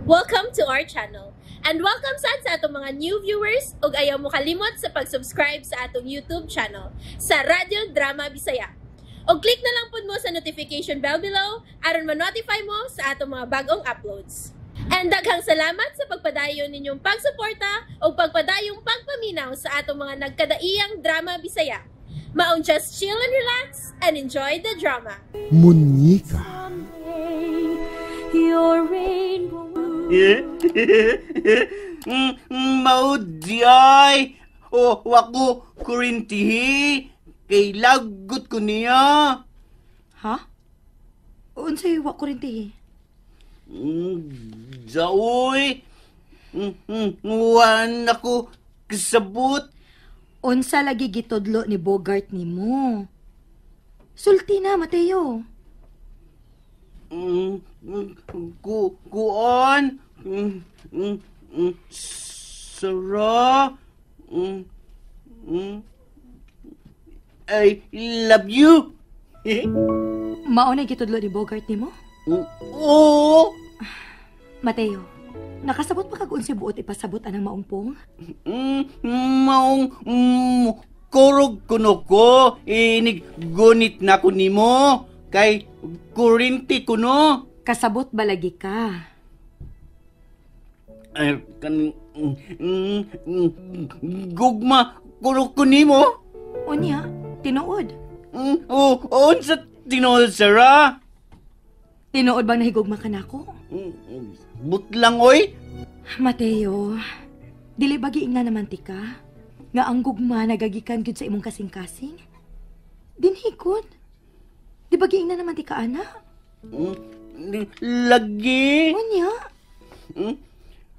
Welcome to our channel. And welcome sad sa atong mga new viewers ug ayaw mo kalimot sa pag-subscribe sa atong YouTube channel sa Radyo Drama Bisaya. Og click na lang pud mo sa notification bell below aron ma-notify mo sa atong mga bagong uploads. And daghang salamat sa pagpadayon ninyong pagsuporta ug pagpadayong pagpaminaw sa atong mga nagkadaiyang drama Bisaya. Maong just chill and relax and enjoy the drama. Munyika. Your rainbow. Maudyay! O, wako kurintihi! Kay lagot ko niya! Ha? Unsay wa kurintihi? Zaoy! Wan ako kasabot! Unsa lagi gitudlo ni Bogart nimo? Sulti na, Mateo. Kuan! Sarah! I love you! Mao na gitudlo ni Bogart nimo? Oo! Mateo, nakasabot pa kag unsay buot ipasabot anang maungpong? Maong kurog kuno ko, inig gunit na ko nimo kay kurinti kuno. Kasabot balagi ka. Ay, kan gugma kuno ko nimo. Unya, tinuod. Oh, unsa tinuod, Sarah? Tinuod bang nahigugma ka nako? Butlang oy. Mateo, dili ba giingna naman ti ka? Nga ang gugma nagagikan gyud sa imong kasing-kasing? Dinhikon. Di ba giingna naman ti ka, ana? Lagi. Unya.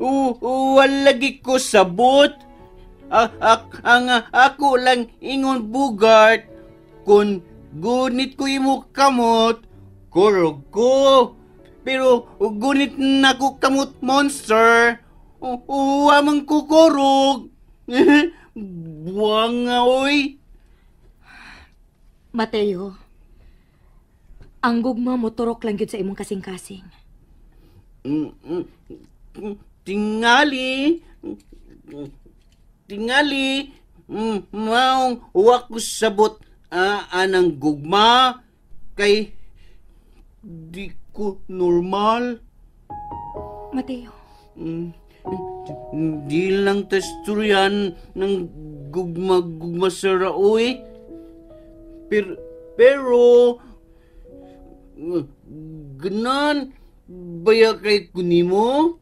Walagi ko sabot. Ang ako lang ingon Bugart, kun gunit ko imo kamot, kurog ko. Pero gunit na ko kamot monster, uwa man ko kurog. Buwang nga, oy. Mateo, ang gugma mo turok lang gyud sa imong kasing-kasing. Tingali, tingali, maong wa ko sabot anang gugma kay di ko normal. Mateo. Di lang testuryan ng gugma-gugma sa raoy. Pero ganan baya kay kunimo?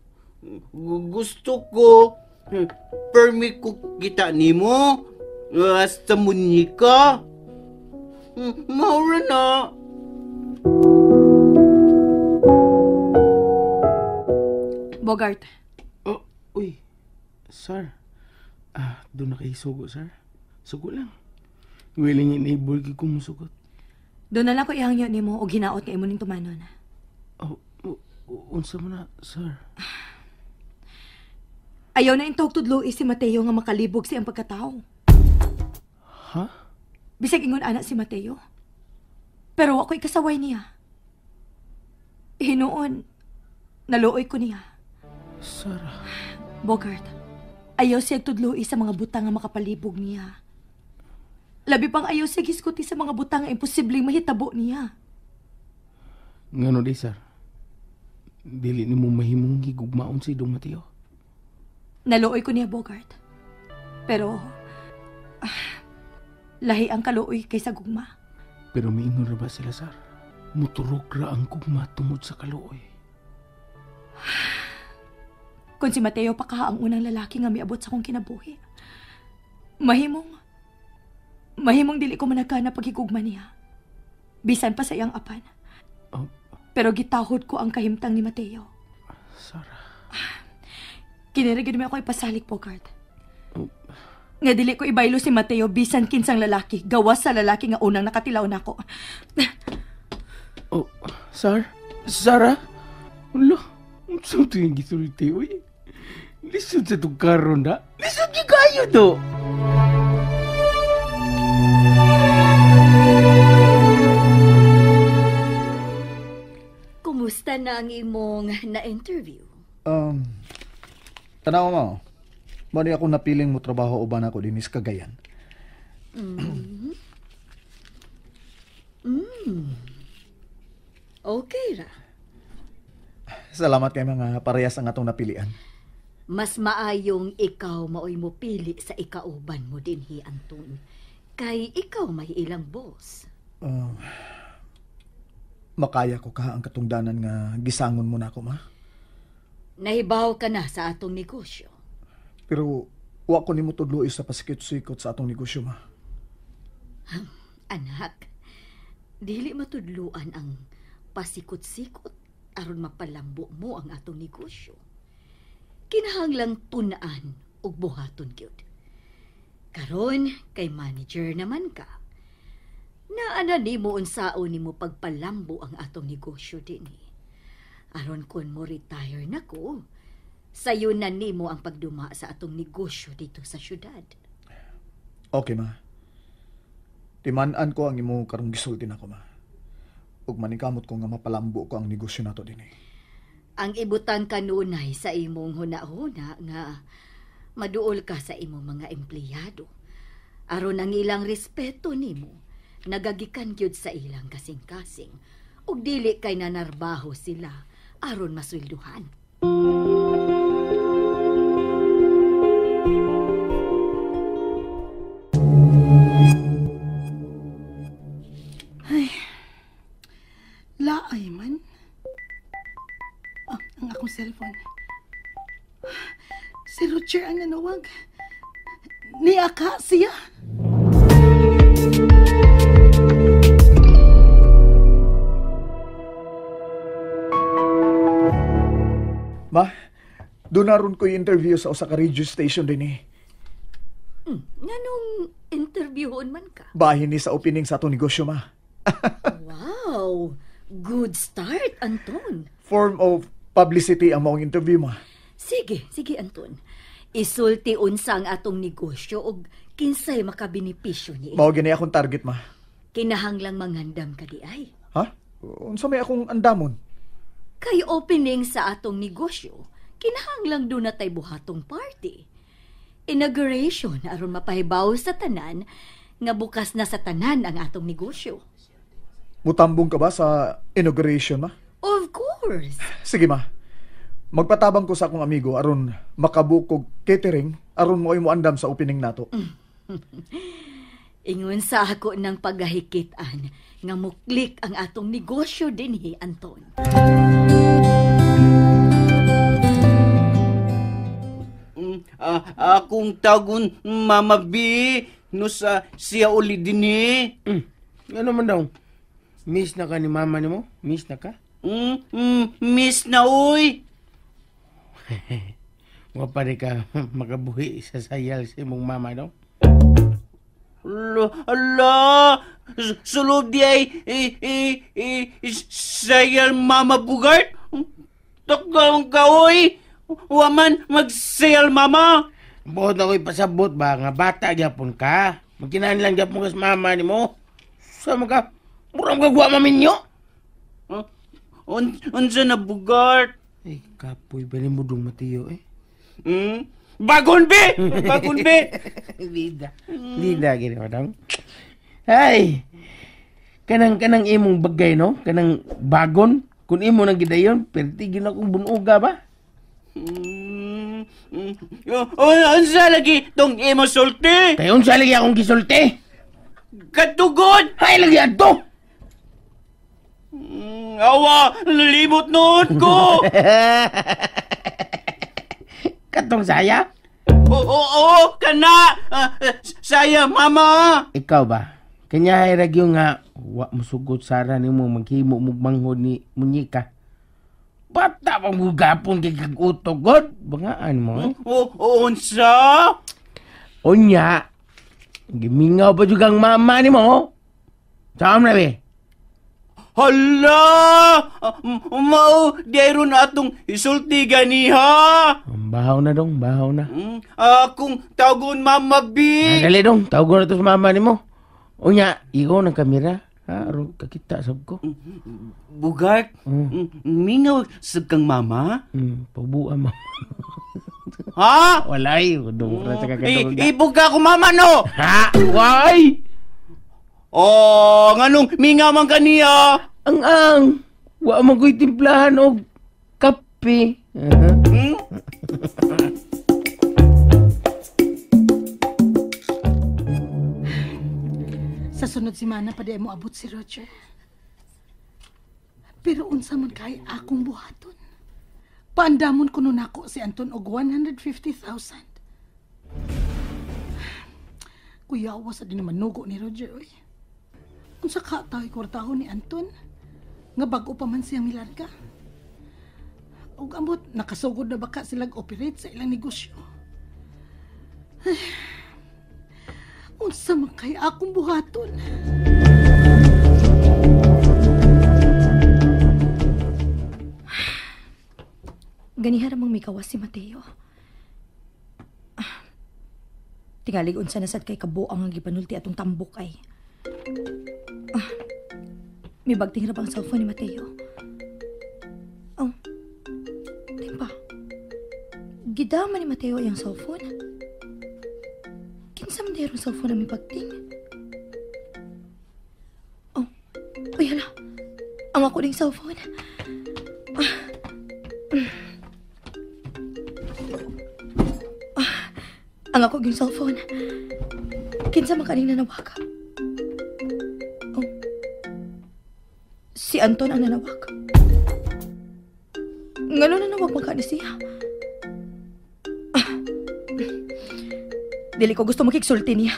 Gusto ko permi ko kita nimo hasta munyika. Maura na. Bogart. Oh, uy. Sir. Doon na kayo sugo, sir. Sugo lang. Willing enable ko kung musugot. Doon na lang ko ihangyo nimo og hinaot nga imo ning tumanon. Oh, unsa mo na, sir? Ayaw na intog tudloi si Mateo nga makalibog siyang pagkatao. Ha? Bisag ingon ana si Mateo. Pero ako'y kasaway niya. Hinuon, naluoy ko niya. Sarah. Bogart, ayaw siya tudloi sa mga butang nga makapalibog niya. Labi pang ayaw siya giskuti sa mga butang nga imposibleng mahitabo niya. Ngano di, sir? Dili ni mo mahimong higugmaon si Dong Mateo. Naluoy ko niya, Bogart. Pero, lahi ang kaluoy kaysa gugma. Pero miingon ra ba sila, sir? Muturok ra ang gugma tungod sa kaluoy. Kung si Mateo pa kaha ang unang lalaki nga miabot sa akong kinabuhi, mahimong dili ko managana paghigugma niya. Bisan pa sa iyang apan. Oh. Pero gitahod ko ang kahimtang ni Mateo. Sarah. Kinirigid mo ako ipasalik, Bogart. Oh. Nga dili ko ibaylo si Mateo bisan kinsang lalaki, gawas sa lalaki nga unang nakatilaw nako. Oh, sir? Sarah? Ulo, unsa to yung gisulti, uy? Lisod sa itong karon na. Lisod yung kayo to! Kumusta na ang imong na-interview? Tanaw mo. Mao ni ako napiling mo trabaho uban ako dinis Cagayan. Okay ra. Salamat kay mga parehas ang atong napilian. Mas maayong ikaw maoy mo pili sa ikauban mo dinhi, Anton. Kay ikaw may ilang boss. Makaya ko ka ang katungdanan nga gisangon mo na ako, ma. Nahibaw ka na sa atong negosyo. Pero wa ko nimo tudloy sa pasikot-sikot sa atong negosyo, ma. Anak, dili matudluan ang pasikot-sikot aron mapalambo mo ang atong negosyo. Kinahanglang tun-an ug buhaton gyud. Karon kay manager naman ka. Naa na nimo unsaon nimo pagpalambo ang atong negosyo dinhi. Aron kon mo retire na ko, sayo na nimo ang pagduma sa atong negosyo dito sa syudad. Okay, ma. Timan-an ko ang imo karong gisulti nako, ma. Ug maningkamot ko nga mapalambo ko ang negosyo nato dinhi. Ang ibutang kanunay sa imong huna-huna nga maduol ka sa imong mga empleyado. Aron ang ilang respeto nimo, nagagikan gyud sa ilang kasing-kasing ug dili kay nanarbaho sila aron maswelduhan. Ay, laay man. Ang akong cellphone. Si Roger ang nanawag. Niaka siya. Ma, doon naroon ko yung interview sa usa ka radio station din eh. Nganong interviewon man ka? Bahin ni sa opening sa atong negosyo, ma. Wow! Good start, Anton. Form of publicity ang maong interview, ma. Sige, sige, Anton. Isulti unsa ang atong negosyo og kinsay makabenepisyo ni. Mao gini akong target, ma. Kinahanglang mangandam ka di ay. Ha? Unsa may akong andamon? Kay opening sa atong negosyo, kinahanglang doon na tay buhatong party. Inauguration aron mapahibaw sa tanan nga bukas na sa tanan ang atong negosyo. Mutambong ka ba sa inauguration, ma? Of course. Sige, ma. Magpatabang ko sa akong amigo aron makabukog catering aron mo'y moandam sa opening nato. Ingon sa ako ng pagahikitan nga muklik ang atong negosyo dinhi, Anton. Akong tagon Mama B no sa siya uli dinhi. Ano man daw? Miss na ka ni mama nimo? Miss na ka? Miss na uy. Wa pa rin ka makabuhi sa sayal sa imong mama daw? Ala, sulod di ay sayal Mama Bugart? Takang ka uy. Waman magsayal mama. Buot ako ipasabot ba nga bata gyapon ka? Magkinahanglan gyapon ka sa mama nimo. Sa mga murang gagwa maminyo. Unsa na Bugart? Eh, kapoy ba ni mo dong Mateo eh? Bagon be! Bagon be! Lida. Lida, gini mo dong. Ay! Kanang imong bagay, no? Kanang bagon. Kung imo nang gidayon, perti gina akong bunuga ba? Unsa lagi tong imo sulti? Kay unsa lagi akong gisulti? Katugod! Hay lagi adto! Awa! Limot noon ko! Katong saya? Oo, kana! Saya, mama! Ikaw ba? Kanya ay ragyo nga, wa musugot sara nimo maghimo mugmanghod ni munyika. Bata pang gugapon kay kag-utog, God! Bangaan mo, eh? Oo, unsa? Unya, gimingaw pa juga ang mama nimo. Saan na, be? Hala! Mao, di ron atong isulti ganiha. Bahaw na dong, bahaw na. Akong tawagon Mama B. Dali dong, tawagon na to sa mama nimo. Unya, ikaw ng kamera. Ha, aron kakita sab ko. Bugart, mingaw sab kang mama? Pabuha mama. Ha? Walay, dungog na sa kakadungog. Ibog ka ako mama no. Ha? Why? Oh, nganong mingaw man kaniya? Ang wa man ko'y timplahan og kape. Sa sunod semana pa di mo abot si Roger. Pero unsa man kay akong buhaton. Paandamon kuno nako si Anton og 150,000. Kuyawa sa din naman nugo ni Roger oy. Unsa ka tayo kwartahon ni Anton? Nga bag-o pa man siyang milarga. Ug ambot nakasugod na baka silang operate sa ilang negosyo. Ay, unsa man kay akong buhaton? Ganiha ramang mikawas si Mateo. Tingalig unsa na sad kay kabuang ang gipanulti atong tambok ay. May bagting ra bang cellphone ni Mateo? Oh. Timpa. Gidama ni Mateo ang cellphone. Kinsa man dayong cellphone ang may bagting? Oh. Uy, hala. Ang ako ding cellphone. Ang ako yung cellphone. Kinsa man kaning nanawag? Oh. Si Anton ang nanawag. Ngano nanawag man ka ni siya? Dili ko gusto makigsulti niya.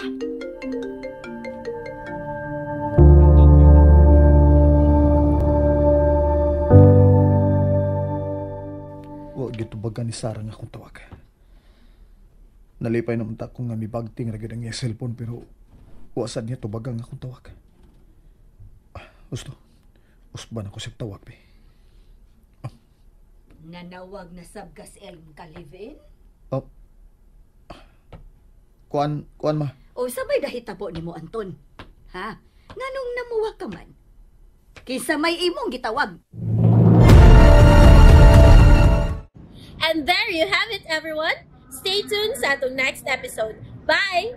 Wa gitubagan ni Sarah nga akong tawag. Nalipay naman ta ko nga mibagting ra gyud ang iyang cellphone pero wa sad niya tubagan nga akong tawag. Gusto. Usban ako sa tawag be. Oh. Nanawag na sab ka sa iyang ka-live-in? Oh. Kuan ma. O sabay dahitabo nimo Anton. Ha? Nganong namuwa ka man? Kinsa may imong gitawag? And there you have it, everyone. Stay tuned sa atong next episode. Bye!